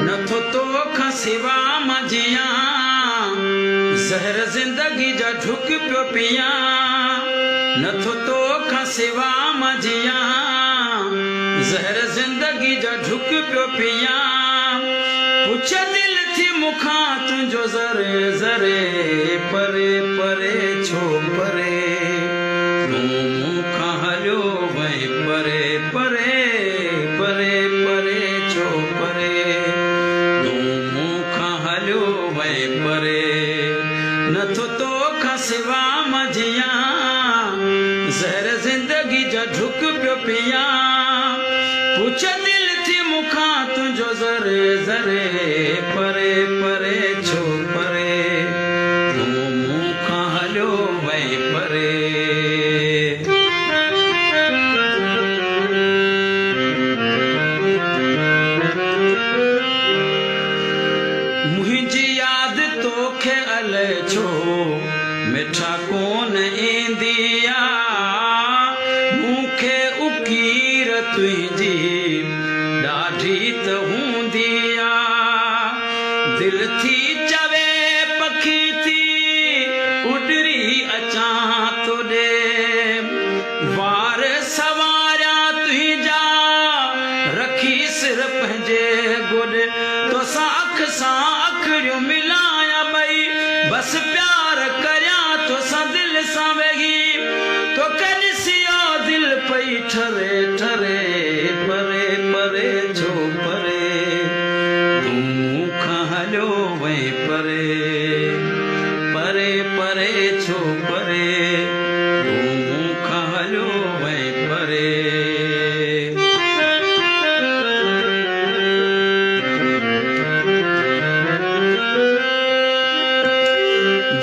नथो तोखां सिवा मां जियां, ज़हर ज़िंदगी जा ढुक पियो पियां। नथो तोखां सिवा मां जियां, ज़हर ज़िंदगी जा ढुक पियो पियां। पुछ दिल थी मूंखां तुंहिंजो ज़रे ज़रे, परे परे छो परे, तूं मूंखां हलियो वई परे परे, परे परे छो परे, तूं मूंखां हलियो वई परे। नथो तोखां सिवा मां जियां, ज़हर ज़िंदगी जा ढुक पियो पियां। पुछ दिल थी मूंखां तुंहिंजो ज़रे ज़रे, परे परे छो परे, तूं मूंखां हलियो वई परे। मुंहिंजी यादि तोखे अलाए छो मिठा कोन ईंदी आहे, मूंखे उकीर तुंहिंजी ॾाढी त हूंदी आहे। दिलि थी चवे पखी थी उॾरी अचां तोॾे, वार सवारिया तुंहिंजा रखी सिर पंहिंजे गोॾे। तोसां अख सां अखड़ियूं मिलायां ॿई, बसि प्यार करियां तोसां दिलि सां वेही। तोखे ॾिसी दिलि पई ठरे ठरे, परे परे छो परे, तूं मूंखां हलियो वई परे, परे परे छो परे, तूं मूंखां हलियो वई परे।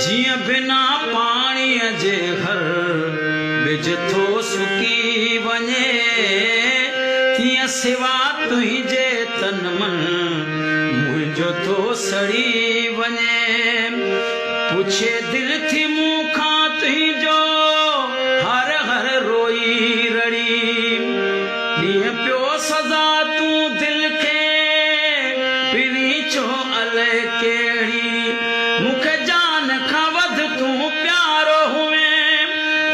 जीअं बिना पाणीअ जे हर बिज थो सुकी वञे, तीअं सिवा तुंहिंजे तन मन मुंहिंजो थो सड़ी वञे। पुछे दिलि थी मूंखां तुंहिंजो हर हर रोई रड़ी, ॾींहुं पियो सज़ा तूं दिलि खे पिरी छो अलाए कहिड़ी। मूंखे जान खां वधि तूं प्यारो हुए,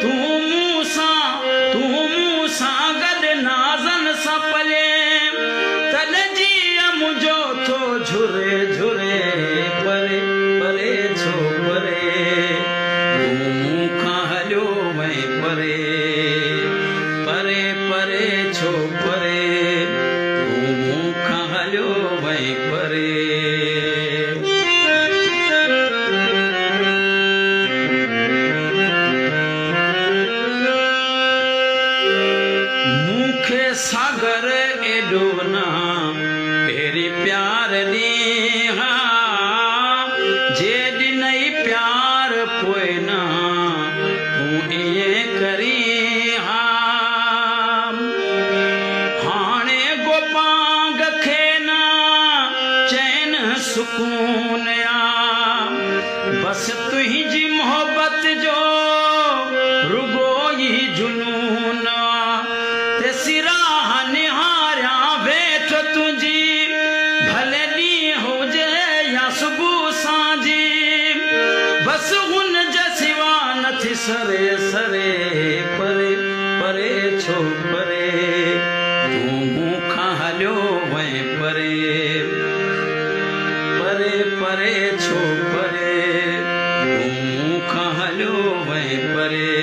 तूं मूंसां गॾु नाज़नि सां पले। तॾहिं जीअं मुंहिंजो थो झुरे झुरे, परे परे छो परे, तूं मूंखां हलियो वई परे, परे परे छो परे, तूं मूंखां हलियो वई परे। मूंखे सागर एॾो न पहिरीं प्यार ॾींहुं, जे ॾिनई प्यार पोइ न तूं ईअं करी हा। हाणे गोपांग खे न चैन सुकून आहे, बसि तुंहिंजी मोहबत जो रुगो ई जुनून आहे। ते सिराह निहारियां वेठो तुंहिंजी, भले ॾींहुं हुजे या सुबुह सांझी। बसि हुन जे सिवा नथी सरे सरे, परे परे छो परे, तूं मूंखां हलियो वई परे, परे परे छो परे, तूं मूंखां हलियो वई परे।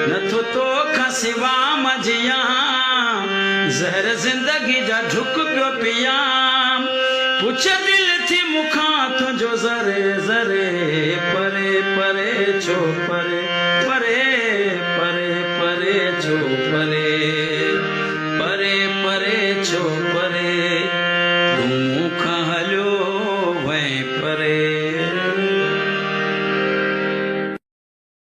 नथो तोखां सिवा मां जियां, ज़हर ज़िंदगी जा ढुक पियो पियां। पुछ दिलि थी मूंखां तुंहिंजो ज़रे ज़रे, परे परे छो परे, परे परे परे छो परे, परे परे छो।